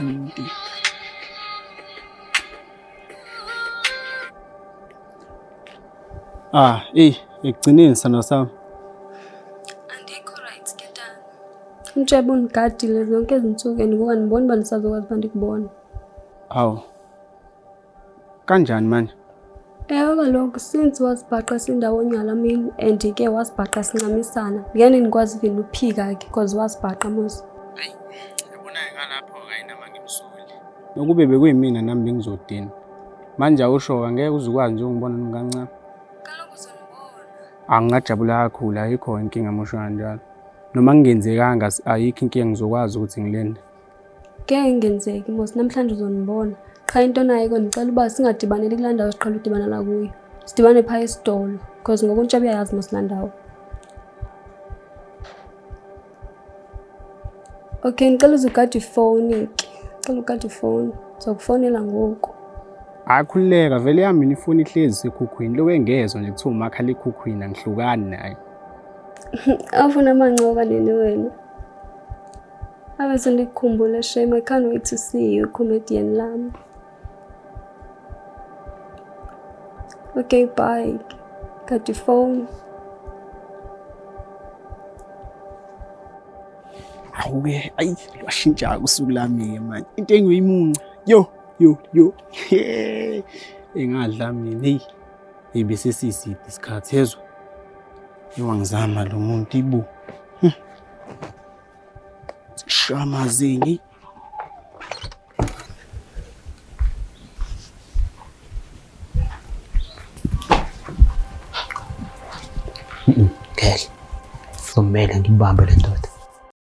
Umuntu. Ah, eyi, ekugcineni sithando sami. Andikho right ketana. Umtshebe undigadile zonke ezi ntsuku and ngoku andiboni uba ndisazokwazi uba ndikubone. Hawu. Kanjani manje? Ewe kaloku since wasibhaqa sindawonye ngalaa mini and ke wasibhaqa sincamisana ngeke ndikwazi even uphika ke because wasibhaqa mos. Hayi, yabona-ke ngalapho-ke ayi nami angimsoli. Nokube bekuyimina nami bengizodina. Manje awusho-ke angeke uze ukwazi nje ungibona noma kancane. Kaloku uzondibona. Angingajabula kakhulu ayikho inkinga musho kanjalo. Noma kungenzekanga ayikho inkinga ngizokwazi ukuthi ngilinde. Ngeke ingenzeki mos namhlanje uzondibona. Qha into nayo ke ndicela uba singadibaneli kulaa ndawo siqhela udibanela kuyo. Sidibane phaa esitolo because ngoku uNtshebe uyayazi mos laa ndawo. Okay, ndicela uze ugade ifowuni ke. Ndicela ugade ifowuni. Ndizokufowunela ngoku. Hayi khululeka vele yami mina ifoni ihlezi isekhukhwini lokho engezwa nje kuthiwa umakhalekhukhwini angihlukani naye. Awufuna amancoka nini wena? Ave sendikukhumbula shame. I can't wait to see you, comedian lam. Okay, bye. Got your phone. Awuke ayi lwashintsha usuku lami ke manje. Into engiyimunca. Yo yo yo. Engadla mina hey. Hey bese siside isikhathi yezwa. Iwangizama lo muntu ibu. Shamazingi. Ngeke. Kumele ngibambe le ndoda.